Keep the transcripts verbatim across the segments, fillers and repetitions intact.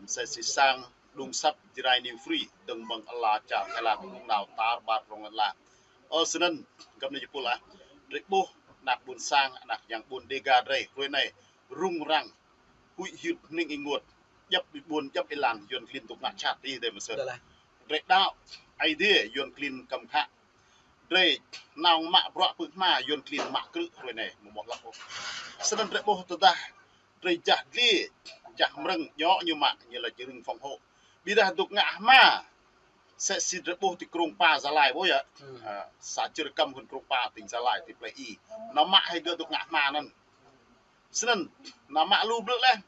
Msĕ si sang đung săp Jrai New Free, dơ̆ng mơ̆ng ala čar Thái Lan, rŏng nao tar ƀar rŏng ala. Ơ, snăn, găp anai jơpul ah. Drei ƀuh, anak ƀuôn sang, anak yang ƀuôn Dega drei, hruê anai, rŭng răng, huĭ hyưt hning ênguôt, djăp ƀuôn, djăp êlan, yuăn klin dôk ngă jhat, ih dê mơsĕt. Drei đăo, Aê Diê, yuăn klin kăm khă. Drei nao mă bruă pưk hma, yuăn klin mă krư̆ hruê anai, mơ̆ mơ̆ hlăp ôh. Snăn drei ƀuh tơdah, drei jah dliê, jah mrơ̆ng, djŏ ñu mă, ñu lač rơ̆ng phòng hộ. Ƀiădah dôk ngă hma, msĕ si drei ƀuh ti Krông Pa Gia Lai ƀuh yơh. Hmm. Ơ, sa čư̆ kăm hŭn Krông Pa tỉnh Gia Lai, ti plei i. Nao mă hĕ gơ̆ dôk ngă hma anăn. Snăn, nao mă lu blư̆ leh.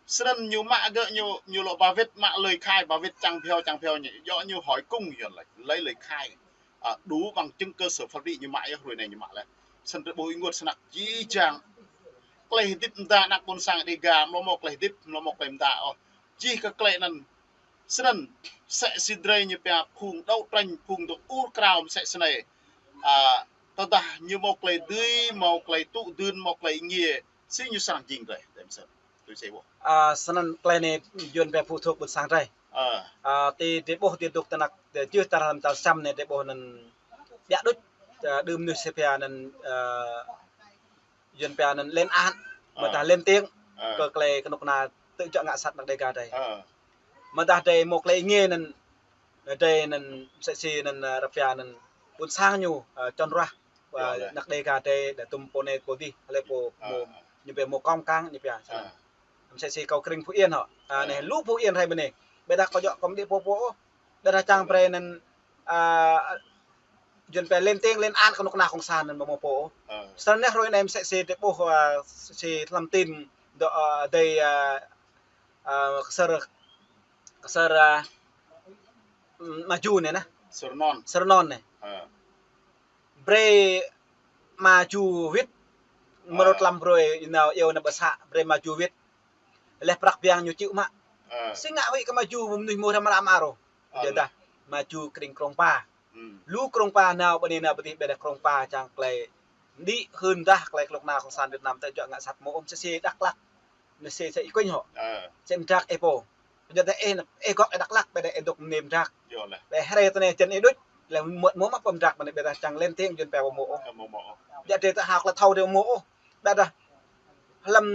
Snăn ñu mă gơ̆ ñu, ñu lŏ ba wĭt mă lời khai, ba wĭt čang phiao, čang phiao ñu. Djŏ ñu hỏi cung yuăn lač, lấy lời khai. Ơ, đủ bằng chứng cơ sở pháp lý ñu mă yơh hruê anai ñu mă leh. Snăn drei ƀuh ênguôt snăk jih jang. Klei hdĭp mda anak ƀuôn sang Dega, mlâo mâo klei hdĭp, mlâo mâo klei mda ôh. Jih kơ klei anăn. Snăn, msĕ si drei ñu pia phung đấu tranh, phung dôk ur krao msĕ snei. Ơ, tơdah ñu mâo klei dưi, mâo klei tŭ dưn, mâo klei êngiê, si ñu srăng jing drei, dê msĕt. Tui si ƀuh. Ơ, snăn klei anei yuăn pia phụ thuộc ƀuôn sang drei. Ơ. Ơ, ti, ti ƀuh ti dôk tơnăk, ti jưh tar hlăm tal săm anei ti ƀuh anăn ƀiă đuč, ơ, đưm mnuih si pia anăn, ơ, yuăn pia anăn lên án, ơ, mơ̆ dah lên tiếng, ơ, kơ klei knŭk kna tŭ juă ngă sat anak Dega drei. Ơ. Mơ̆ dah drei mâo klei êngiê anăn, drei anăn msĕ si anăn, ơ, arăng pia anăn ƀuôn sang ñu, ơ, čŏng ruah, ơ, anak Dega drei, đa tŭm pô anei pô dih, hlei pô, ơ, mâo, ñu pia mâo kông kang, ñu pia. Ơ. Msĕ si kâo krĭng Phú Yên hŏ. Ơ, anei lu Phú Yên hrei ƀơi anei. Ƀiădah kâo djŏ kâo amâo đĭ pô pô ôh. Ƀiădah čang brei anăn, ơ, yuăn pia lên tiếng lên án knŭk kna cộng sản anăn mâo mâo pô ôh. Ơ. Snăn anei hruê anei msĕ si drei ƀuh, ơ, si hlăm tin dŏ, ơ, adơi, ơ, ơ, ksơr, ksơr, ơ, Maju anei nah. Sơr Nôn. Sơr Nôn anei. Ơ. Brei Maju wĭt, mrâo tlăm brơi nao iêu nao ƀă să, brei Maju wĭt. Leh prăk biang ñu čih mă. Ơ. Si ngă huĭ kơ Maju mnuih mơ̆ hrăm răm aro. Ơ. Ƀiădah Maju krĭng Krông Pa. Hmm. Lu Krông Pa nao ƀơi anei nao ƀơi dih ƀiădah Krông Pa čang klei đĭ hưn dah klei knŭk kna cộng sản Việt Nam tŭ juă ngă sat mơ̆ ôh msĕ si Dak Lak. Msĕ si Y Quynh hŏ. Ơ. Msĕ mdrak ih pô. Ƀiădah ih, ih gŏk ih Dak Lak, ƀiădah ih dôk mơnê mdrak. Yơh leh. Ƀiădah hrei tơ anei jăn ih đuč, leh mơ̆ mâo mă pô mdrak ƀơi anei ƀiădah čang lên tiếng yuăn pia mâo mâo ôh. Ơ, mâo mâo ôh. Ƀiădah drei tơ hao klei thâo drei mâo ôh. Ƀiădah hlăm,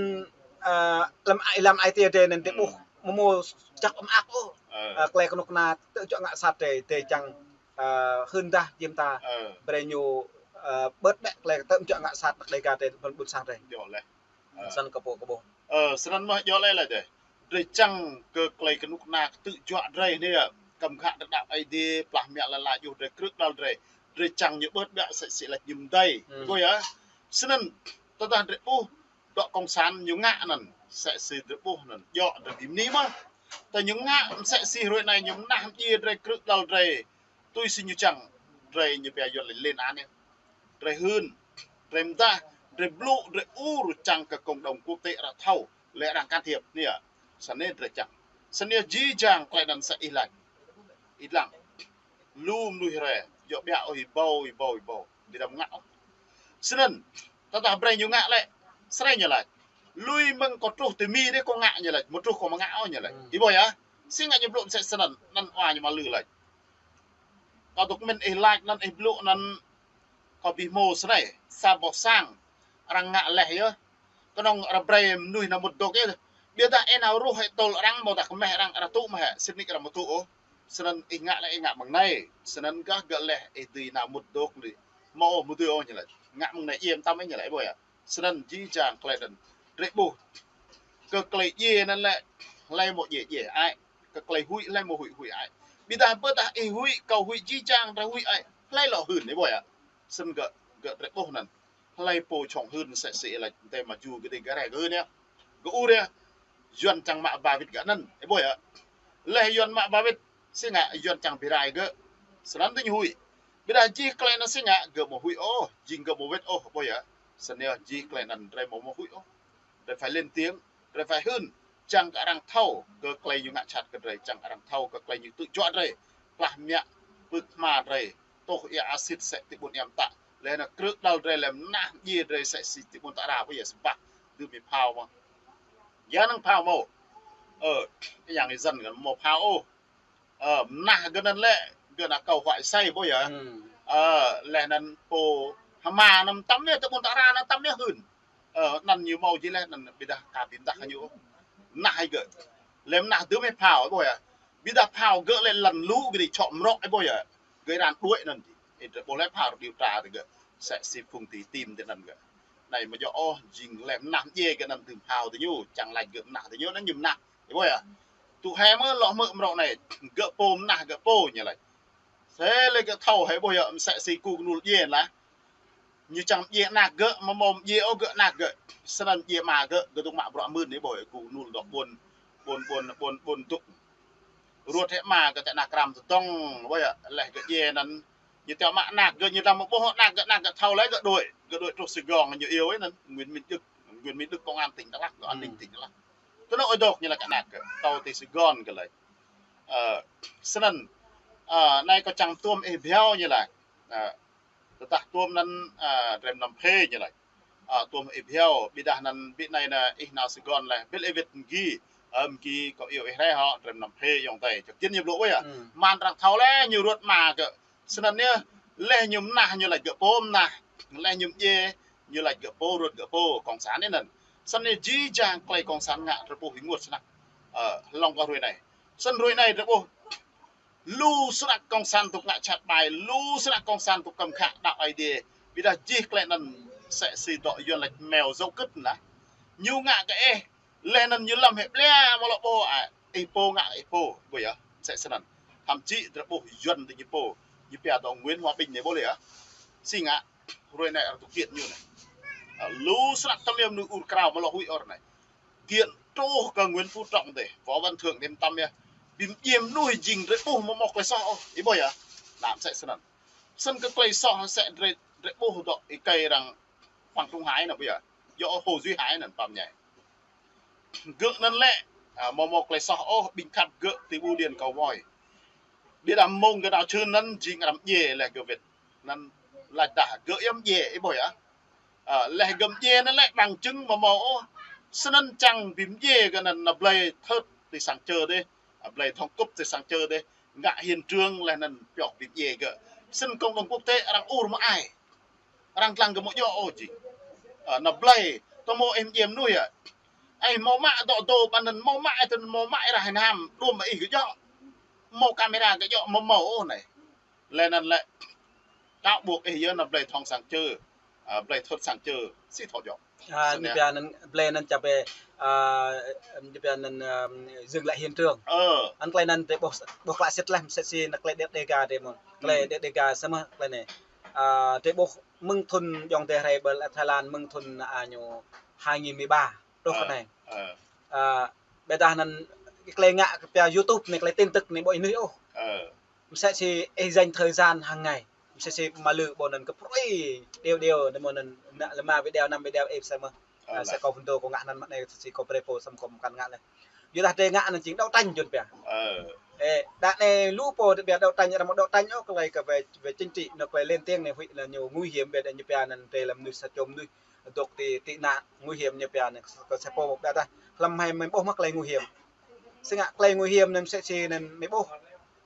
ơ, hlăm ai, hlăm ai tiê drei anăn drei ƀuh, hmm, mâo mâo čăk mơak ôh. Ơ. Ơ, klei knŭk kna tŭ juă ngă sat drei, drei čang, ơ, hưn dah jing ta, ơ, brei ñu, ơ, bơ̆t ƀĕ klei tŭ juă ngă sat anak Dega drei ƀuôn sang drei. Yơh leh. Ơ. Snăn kơ pô kơ ƀuh. Ơ, snăn mơ̆ djŏ leh leh dê. Drei čang kơ klei knŭk kna tŭ juă drei anei, kăm khă drei đăo Aê Diê, plah mă lăn ala djuh drei krư̆ đăl drei. Drei čang ñu bơ̆t ƀĕ msĕ si lač ñu mdei. Hmm. Ƀuh yơh. Snăn tơdah drei ƀuh dŏ cộng sản ñu ngă anăn, msĕ si drei ƀuh anăn, djŏ drei bi mni mơh. Tơdah ñu ngă msĕ si hruê anei ñu mnah mdjiê drei krư̆ đăl drei. Tui si ñu čang, drei ñu pia yuăn lač lên án anei. Drei hưn, drei mdah, drei blŭ, drei ur čang kơ cộng đồng quốc tế arăng thâo, leh arăng can thiệp anei. Snăn drei čang. Snăn jih jang klei anăn sa ih lač. Ih lăng. Lu mnuih hrei, djŏ ƀiă ôh ih ƀâo, ih ƀâo, ih ƀâo. Bi đăm ngă ôh. Snăn, tơdah brei ñu ngă leh, srei ñu lač. Lui mơ̆ng kâo truh ti Mi dih kâo ngă ñu lač, mơ̆ truh kâo mơ̆ ngă ôh ñu lač. Hmm. Ih ƀuh yơh, si ngă ñu blŭ msĕ snăn, anăn wa ñu mă lư lač. Kâo dôk mĭn ih lač anăn ih blŭ anăn kâo bi hmô snei, sa boh sang, arăng ngă leh yơh. Knŏng arăng brei mnuih nao mŭt dôk yơh. Ƀiădah ih nao ruh ih tŭl arăng mâo dah kơ meh arăng arăng tŭ meh, sĭt nik arăng mâo tŭ ôh. Snăn ih ngă leh ih ngă mơ̆ng anei. Snăn gah gơ̆ leh ih dưi nao mŭt dôk leh. Mâo ôh mâo dưi ôh ñu lač. Ngă mơ̆ng anei iêm tăm ih ñu lač ƀuh yơh. Snăn jih jang klei anăn. Drei ƀuh. Kơ klei djiê anăn lĕ, hlei mâo djiê djiê ai. Kơ klei huĭ, hlei mâo huĭ huĭ ai. Ƀiădah ƀiădah ih huĭ, kâo huĭ jih jang drei huĭ ai. Hlei lŏ hưn, ih ƀuh yơh. Snăn gơ̆, gơ̆ drei ƀuh anăn. Hlei pô čŏng hưn msĕ si lač, tơ Maju gơ̆ dê gơ̆ rai gơ̆ anei. Gơ̆ ur yơh. Yuăn čang mă ba wĭt gơ̆ anăn, ih ƀuh yơh. Leh yuăn mă ba wĭt, si ngă yuăn čang bi rai gơ̆. Snăn tơ ñu huĭ. Ƀiădah jih klei anăn si ngă, gơ̆ mâo huĭ ôh, jing gơ̆ mâo wĭt ôh, ƀuh yơh. Snăn yơh jih klei anăn drei mâo mâo huĭ ôh. Drei phải lên tiếng, drei phải hưn, čang kơ arăng thâo kơ klei ñu ngă jhat kơ drei, čang arăng thâo kơ klei ñu tŭ juă drei, plah mă, pưk hma drei, tuh ia asit msĕ ti ƀuôn Iam Tăk, leh anăn krư̆ đăl drei, leh mnah mdjiê drei msĕ si ti ƀuôn Tara, ƀuh yơh sbah, dưm ih phao mơh. Ya năng phao mâo. Ơ, yang ih dân gơ̆ mơ̆ phao ôh. Ơ, mơnah gơ̆ anŭn lĕ, gơ̆ anŭn kâo huăi sai ƀuh yơh. Ơ, leh anŭn pô hơma anŭn tăm yơh, tơ ƀôn ta ra anŭn tăm yơh hưn. Ơ, anŭn ñu mâo jih leh anŭn ƀiădah ka ƀing dah ñu. Mơnah ih gơ̆. Leh mơnah dơ̆m ih phao ƀuh yơh. Ƀiădah phao gơ̆ lĕ lăn lu gơ̆ đi čŏk mrŏk ƀuh yơh. Gơ̆ ran đuaĭ anŭn jih. Ih drơi ƀuh lĕ phao điều tra tơ gơ̆. Sĕ si phung ti tim tơ anŭn gơ̆. Anai mơ̆ djơ̆ ôh, jing leh mơnah mdjê gơ̆ anŭn dơ̆m phao tơ ñu, čang laĭ gơ̆ mơnah tơ ñu, anŭn ñu mơnah. Ih ƀuh yơh. Tŭ hĕ mơ̆ lŏ hmư̆ mrŏ anai, gơ̆ pô mơnah gơ̆ pô ñu laĭ. Sĕ lĕ gơ̆ thâo hĕ ƀuh yơh, mơsĕ si kơ kơnul djai lah. Ñu čang djai anăk gơ̆, mơ̆ mơ̆ djai ôh gơ̆ anăk gơ̆. Snăn djai ama gơ̆, gơ̆ dŏ mă bruă mưn ih ƀuh yơh, kơnul dŏ ƀuôn, ƀuôn, ƀuôn, ƀuôn, ƀuôn dŏ. Ruăt hĕ ama gơ̆ tơ anăk ram tơdŏng, ƀuh yơh, leh gơ̆ djai anŭn. Ñu tơ mă anăk gơ̆, ñu dăm mơ̆ ƀuh anăk gơ̆, anăk gơ̆ thâo leh gơ̆ đuaĭ, gơ̆ đuaĭ truh Sài Gòn ñu iâu anŭn, Nguyễn Minh Đức, Nguyễn Minh Đức công an tỉnh Đắk Lắk, gơ̆ an ninh tỉnh Đắk Lắk. Tơ anŭn ơi dŏ ñu laĭ kơ anăk gơ̆, tơl ti Sài Gòn gơ̆ laĭ. Ơ, snăn, ơ, anai kâo čang tuôm ih bhiâo ñu laĭ. Ơ, tơdah tuôm anŭn, ơ, drơi mơnam phê ñu laĭ. Ơ, tuôm ih bhiâo, ƀiădah anŭn ƀing anai anŭn ih nao Sài Gòn leh, ƀiădah ih wĭt mgi, ơ, mgi kâo iâu ih rai hŏ, drơi mơnam phê ayŏng adơi. Čơkĭn ñu blŭ ƀuh yơh. Mơ̆n arăng thâo leh, ñu ruăt ama gơ̆. Snăn yơh, leh ñu mơnah ñu laĭ gơ̆ pô mơnah, leh ñu mdjai ñu laĭ gơ̆ pô ruăt gơ̆ pô, cộng sản anŭn. Snăn yơh jih jang tơlơi cộng sản ngă drơi ƀuh ih ngă snăk. Ơ, hlŏng kơ hruê anai. Snăn hruê anai drơi ƀuh lu snăk cộng sản tŭk ngă čăt ƀai, lu snăk cộng sản tŭk kăm khă đăo Aê Diê. Ƀiădah jih tơlơi anŭn sĕ si dŏ Yuăn laĭ mèo dâu cứt lah. Ñu ngă kơ ih, leh anŭn ñu lăm hĕ ƀlĕ mơ̆ lŏ ƀuh, a, ih pô ngă ih pô, ƀuh yơh, sĕ snăn. Thậm chí drơi ƀuh Yuăn tơ ñu pô, ñu pia dŏ Nguyễn Hòa Bình anai ƀuh lĕ yơh. Si ngă, hruê anai arăng tŭ kiện ñu anai. Ơ, lu snăk tơlơi mơnuih ur krao mơ̆ lŏ huĭ ôh anai. Kiện truh kơ Nguyễn Phú Trọng dih, Võ Văn Thưởng dih mơtam yơh. Ƀing djai mơnuih jing drơi ƀuh mơ̆ mâo tơlơi soh ôh, ih ƀuh yơh. Anăm sĕ snăn. Snăn kơ tơlơi soh sĕ drơi, drơi ƀuh dŏ ih kơi arăng Păng Trung Hải anŭn ƀuh yơh. Djŏ Hồ Duy Hải anŭn pam ñai. Gơ̆ anŭn lĕ, a, mơ̆ mâo tơlơi soh ôh, ƀing khăp gơ̆ ti ƀu điên kâo voi. Ƀiădah mơ̆ng gơ̆ nao čư̆ anŭn jing arăng djai leh gơ̆ wĭt. Anŭn laĭ dah gơ̆ yơh djai, ih ƀuh yơh. Ơ, leh gơ̆ djai anŭn lĕ bằng chứng mơ̆ mâo ôh. Snăn čang ƀing djai gơ̆ anŭn nao blơi thơ̆t ti sang čơ dih, ơ, blơi thŏng kŭp ti sang čơ dih, ngă hiện trường leh anŭn pioh ƀing djai gơ̆. Snăn cộng đồng quốc tế arăng ur mơai. Arăng lăng gơ̆ mơ̆ djŏ ôh jing. Ơ, nao blơi, tơ mâo ih djai mơnuih yơh. Ih mâo mă dŏ dŏ ƀăn anŭn mâo mă ih tơ anŭn mâo mă ih rah ih năm, đuăm ih gơ̆ djŏ. Mâo camera gơ̆ djŏ mơ̆ mâo ôh anai. Leh anŭn lĕ, đăo ƀuh ih yơh nao blơi thŏng sang čơ, ơ, blơi thơ̆t sang čơ, si thâo djŏ. A, snăn ñu yơh. Pia anŭn, blơi anŭn čăp ƀĕ, a, ñu pia anŭn, ơ, dừng lại hiện trường. Ơ. Anŭn tơlơi anŭn drơi ƀuh, ƀuh klă sĭt leh, mơsĕ si anŭn tơlơi Đê-, Đêga drơi mơ̆n. Tơlơi Đê-, Đêga samơ̆ tơlơi anai. A, drơi ƀuh mơ̆ng thŭn ayŏng adơi rai ƀơi Thái Lan, mơ̆ng thŭn, a, ñu hai nghìn mười ba truh kơ anai. Ơ. A, ƀiădah anŭn tơlơi ngă kơ pia YouTube anai, tơlơi tin tức anai ƀu ih mĭn ôh. Ơ. Mơsĕ si ih dành thời gian hàng ngày. Mơsĕ si mơ̆ lư ƀuh anŭn kơ prui, điều điều, anŭn mơ̆ anŭn, anŭn lĕ mă video, năm video ih pơsai mơ̆. Ơ, a, leh. Sĕ kâo phun dô kâo ngă anŭn mă anai, sĕ si kâo brơi pô samơ̆ kâo mơkăn ngă leh. Yua dah drơi ngă anŭn jing đấu tranh Yuăn pia. Ơ. Ơ, đa anai lu pô drơi pia đấu tranh, arăng mơ̆ đấu tranh ôh, tơlơi kơ về, về chính trị, anŭn tơlơi lên tiếng anai huĭ anŭn ñu nguy hiểm, ƀiădah ñu pia anŭn drơi lăm mơnuih sa čô mơnuih dŏ ti, tị nạn, nguy hiểm ñu pia anŭn, kơ sa pô mơ̆ ƀiădah. Hlăm hai mơi ƀuh mơ̆ tơlơi nguy hiểm. Si ngă tơlơi nguy hiểm anŭn mơsĕ si anŭn mơi ƀuh.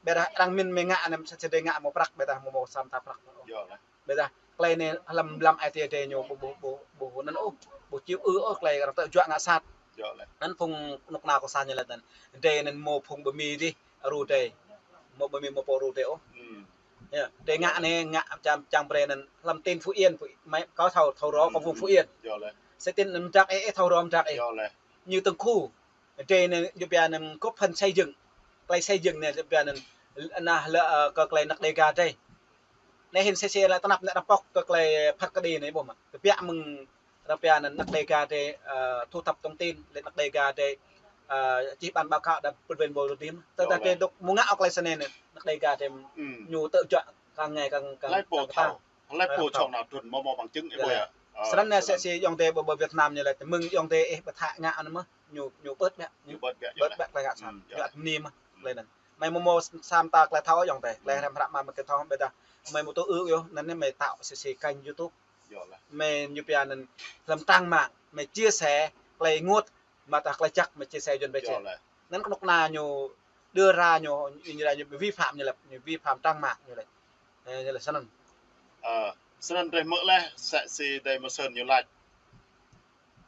Ƀiădah arăng mĭn mơi ngă anŭn mơsĕ si drơi ngă mâo prăk, ƀiădah mâo, mâo sa mta prăk. Djŏ leh. Ƀiădah tơlơi anai hlăm, hlăm ai tiê drơi ñu ƀu, ƀu, ƀu, ƀu anŭn ôh, ƀu čiu ư ôh tơlơi arăng tơjuă ngă sat. Djŏ leh. Anŭn phung anŏ ană kâo sa ñu laĭ anŭn. Drơi anŭn mâo phung ƀơ Mi dih, ru drơi. Mâo ƀơ Mi mâo pô ru drơi ôh. Yơh, drơi ngă anai, ngă čang, čang brơi anŭn hlăm tỉnh Phú Yên, Phú, mơi, kâo thâo, thâo rô, kâo phung Phú Yên. Djŏ leh. Sĕ tin anŭn mơdrăk ih, ih thâo rô mơdrăk ih. Djŏ leh. Ñu từng khu. Drơi anai, ñu pia anŭn góp phần xây dựng. Tơlơi xây dựng anai, ñu pia anŭn, anŭn lĕ, ơ, kơ tơlơi anăk Đêga drơi. Anai hĭn sĕ si lĕ tơnap anai đăm pŏk kơ tơlơi phat kơđi anai ƀuh mơ̆. Kơ biă mơ̆ng arăng pia anŭn anăk Đêga drơi, ơ, thu thập thông tin, lĕ anăk Đêga drơi, ơ, čih bản báo cáo đa pơdven ƀô rơtim. Tơdah drơi dŏ mơ̆ ngă ôh tơlơi snăn anai, anăk Đêga drơi ñu tơjuă kăng ngă kăng, kăng, kăng kơtang. Hlơi pô čŏk nao trŭn mâo, mâo bằng chứng ih ƀuh yơh. Ơ, snăn anai sĕ si ayŏng adơi ƀơi, ƀơi Việt Nam ñu laĭ, mơ̆ng ayŏng adơi ih ƀu thâo ngă anŭn mơ̆, ñu, ñu bơ̆t biă, ñu bơ̆t biă, bơ̆t biă tơlơi ngă sat, ñu ăt mơni mơ̆, tơlơi anŭn. Mơi mâo, mâo sa mta tơlơi thâo ayŏng adơi, tơlơi hrăm hră mă mơ̆ kơ thâo ƀiădah. Mơi mâo tŭ ư yơh, anŭn anai mơi tao sĕ si kênh YouTube. Mơi ñu pia anŭn hlăm trang mạng, mơi chia sẻ tơlơi ngôt, mă tah tơlơi jăk mơi chia sẻ Yuăn ƀơi čeh. Anŭn kơnuk kơna ñu đưa ra ñu, ñu, ñu, ñu vi phạm ñu laĭ, ñu vi phạm trang mạng ñu laĭ. Ơ, ñu laĭ snăn. Ơ, snăn drei hmư̆ laih, msĕ si drei mơ̆ sơ̆n ñu laĭ.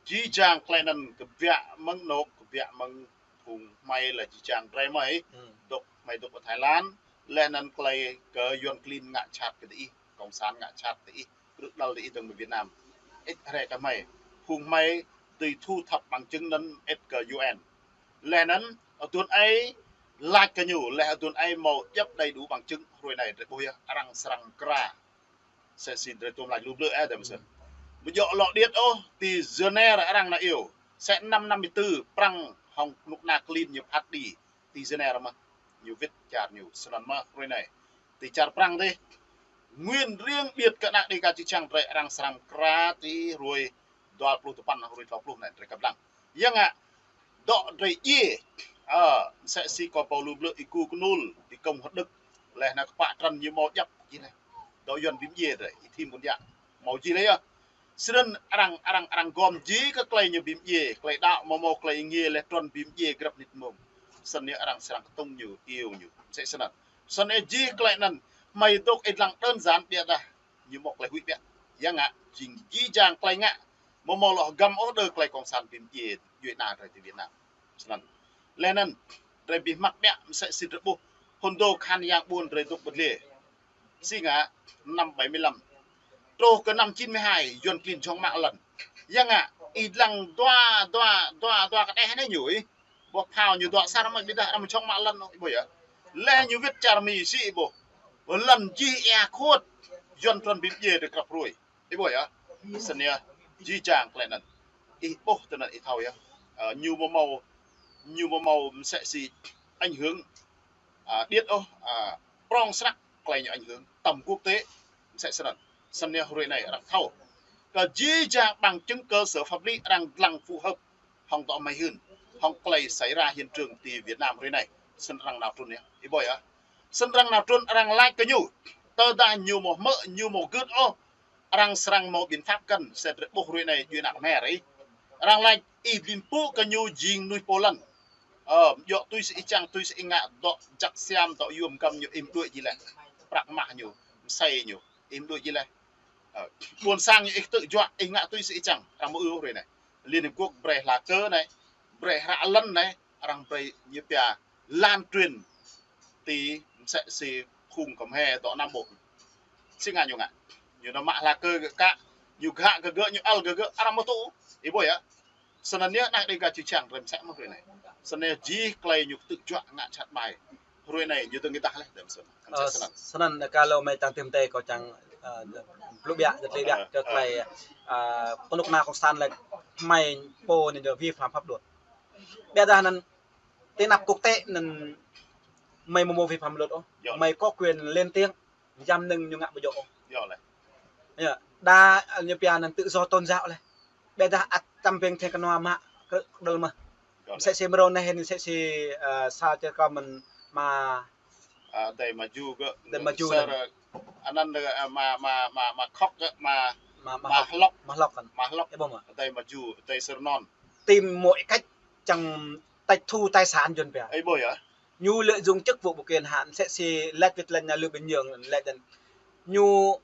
Jih jang klei anŭn kbiă mơ̆ng anôk, kbiă mơ̆ng phung hmei lĕ jih jang drei mơ̆. Hmm. Dôk, hmei dôk pơ Thái Lan, laih anŭn klei kơ Yuăn klin ngă jhat kơ diih, cộng sản ngă jhat diih, rơ̆k đăl diih dơ̆ng mơ̆ng Việt Nam. Ĕt hrĕ kơ hmei, phung hmei dưi thu thập bằng chứng anŭn ĕt kơ U N. Laih anŭn, aduôn aê laĭ kơ ñu, laih aduôn aê hmâo djŏp đầy đủ bằng chứng, hruê anai drei ƀuh yơh, arăng srăng mkra. Msĕ si drei tuôm laĭ lu blư̆ ơ, dăm sĕ. Ƀu djơ̆ lŏ điêt ôh, ti Geneva arăng nao iâu. Msĕ năm năm mươi tư, Prăng hŏng kơnuk kơna klin ñu phat đĭ, ti Geneva mơ̆. Ñu wĭt čar ñu, snăn mơ̆ hruê anai. Ti čar Prăng dih. Nguyên riêng điêt kơ ană Đêga čư̆ čhiăng drei arăng srăng mkra ti hruê dua pluh tơpăn, hruê dua pluh anai drei kăp lăng. Yang ngă, dŏ drei djiê, ơ, msĕ si kơ pô lu blư̆ Y Gu Knul, Y Công Hơdăk, laih anŭn kơ pă Trăn ñu hmâo djŏp jih laih. Dŏ Yuăn bi mdjiê drei, Y Thim Ƀuôn Yă, hmâo jih laih yơh. Snăn arăng, arăng, arăng gom jih kơ klei ñu bi mdjiê, klei đăo hmâo hmâo klei êngiê laih Trăn bi mdjiê grăp mnĭt mông. Snăn yơh arăng srăng kơtŭng ñu, iâu ñu, msĕ snăn. Snăn yơh jih klei anŭn, hmei dôk ih lăng đơn giản biă dah ñu hmâo klei huĭ biă. Yang ngă, jing jih jang klei ngă, hmâo hmâo lŏ hơgăm ôh đơ klei cộng sản bi mdjiê djuê ana drei ti Việt Nam. Snăn. Laih anŭn, drei bi hmăk biă, msĕ si drei ƀuh, hơdôm kahan yang ƀuôn drei dôk bơdlê. Si ngă, năm bảy mươi lăm. Truh kơ năm chín mươi hai, Yuăn klin jhŏng mă lăn. Yang ngă, ih lăng dua, dua, dua, dua kơđeh anai ñu ih. Boh phao ñu dua asar mơ̆ ƀiădah arăng jhŏng mă lăn ôh, ih ƀuh yơh. Laih ñu wĭt čar Mi si ih ƀuh. Lăn jih êa khuôt, Yuăn Trăn bi mdjiê drei grăp hruê. Ih ƀuh yơh. Snăn yơh, jih jang klei anŭn. Ih ƀuh tơ anŭn ih thâo yơh. Ơ, ñu hmâo hmâo, ñu hmâo hmâo msĕ si ảnh hưởng, ơ, điêt ôh, ơ, prŏng snăk klei ñu ảnh hưởng tầm quốc tế. Msĕ snăn. Snăn yơh hruê anai arăng thâo. Kơ jih jang bằng chứng cơ sở pháp lý arăng lăng phù hợp hŏng dŏ hmei hưn, hŏng klei xảy ra hiện trường ti Việt Nam hruê anai. Snăn arăng nao trŭn yơh. Ih ƀuh yơh. Snăn arăng nao trŭn arăng laĭ kơ ñu. Tơdah ñu hmâo hmư̆, ñu hmâo gưt ôh, arăng srăng hmâo biện pháp kăn, msĕ drei ƀuh hruê anai djuê ana Khmer ih. Arăng laĭ ih bi mpŭ kơ ñu jing mnuih pô lăn. Ơ, djŏ tui si ih čang, tui si ih ngă, dŏ jăk siam, dŏ yuôm găm ñu ih mđuĕ jih laih. Prăk mah ñu, msei ñu, ih mđuĕ jih laih. Ơ, ƀuôn sang ñu ih ktư̆ juă, ih ngă tui si ih čang, arăng hmâo ư hruê anai. Liên Hiệp Quốc brei hla kơ anai, brei hră lăn anai, arăng brei ñu pia lan truyền ti msĕ si phung kơmhe dŏ Nam Bộ. Si ngă ñu ngă. Ñu nao mă hla kơ gơ̆ kă, ñu ghă kơ gơ̆, ñu ăl kơ gơ̆, arăng hmâo tŭ. Ih ƀuh yơh. Snăn yơh ană Đêga čư̆ čhiăng drei msĕ mơ̆ hruê anai. Snăn yơh jih klei ñu ktư̆ juă ngă jhat ƀai. Hruê anai ñu dơ̆ng ih dah laih, dăm sĕ. Ơ, snăn. Snăn kalau hmei čang tih mơ̆ tơi kâo čang, ơ, blŭ biă, gơ̆t lĕ biă, ơ, kơ klei, ơ, kơnuk kơna cộng sản lĕ hmei pô anai ñu vi phạm pháp luật. Ƀiădah anŭn ti anăp quốc tế anŭn hmei hmâo hmâo vi phạm luật ôh. Hmei có quyền lên tiếng, jăm nưng ñu ngă ƀu djŏ ôh. Yơh, đa ñu pia anŭn tự do tôn giáo laih. Ƀiădah ăt tăm ping theng kơnua mă krư̆ kơdơ̆l mơ̆. Msĕ si mrâo anai hĭn msĕ si, ơ, sa čar kơ mơ̆n ma, ơ, adơi Maju gơ̆, adơi Maju anŭn. Anăn, ơ, ma, ma, ma, ma Khok gơ̆, ma, ma, ma Hlok. Ma Hlok kăn. Ma Hlok. Ih ƀuh mơ̆. Adơi Maju, adơi Sơrnon. Tìm mọi cách čang tịch thu tài sản Yuăn pia. Ih ƀuh yơh. Ñu lợi dụng chức vụ, bổ quyền hạn, msĕ si lač wĭt lač nao lư Bình Dương, lač dăn. Ñu,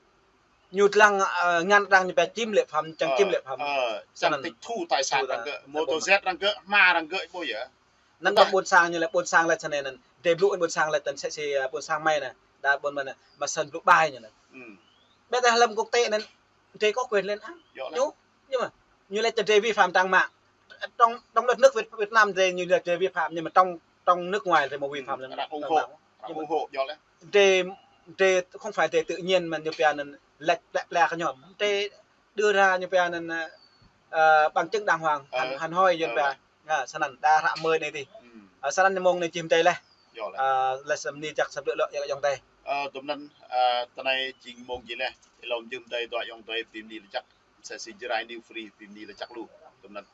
ñu lăng, ơ, ngăn arăng ñu pia chiếm lệ phận, čang chiếm lệ phận. Ơ, čang tịch thu tài sản arăng gơ̆, mô tô jet arăng gơ̆, hma arăng gơ̆, ih ƀuh yơh. Anăn ƀuôn sang ñu lač, ƀuôn sang lač snei anăn. Drei blŭ ƀuôn sang lač dăn msĕ si, ơ, ƀuôn sang hmei anai. Đa ƀuôn mơ̆n anai, mă sơ̆n blŭ ƀai ñu anăn. Ƀiădah hlăm quốc tế anăn, drei có quyền lên án. Ñu, nhưng mà, ñu lač drei vi phạm trang mạng. Trong, trong đất nước Việt, Việt Nam drei ñu lač drei vi phạm, nhưng mà trong, trong nước ngoài drei hmâo vi phạm lên trang mạng. Arăng ủng hộ, arăng ủng hộ, yơh lĕ. Drei, drei không phải drei tự nhiên mà ñu pia anăn lač plĕ plĕ kơ ñu. Drei đưa ra ñu pia anăn, ơ, bằng chứng đàng hoàng, hăn, hăn hoi ñu pia. Ơ, snăn đa hră mơ̆ anai dih. Ơ, snăn mông anai čih mơ̆ tơi laih. Yơh lĕ. Ơ, laih sa mơni jăk sa blư̆ lŏ, yă ayŏng adơi. Ơ, tơm anăn, ơ, tơnai jing mông jih laih. Ih lŏm jih mơ̆ tơi dŏ ayŏng adơi bi mni lač jăk. Msĕ si Jrai New Free bi mni lač jăk lu. Tơm anăn.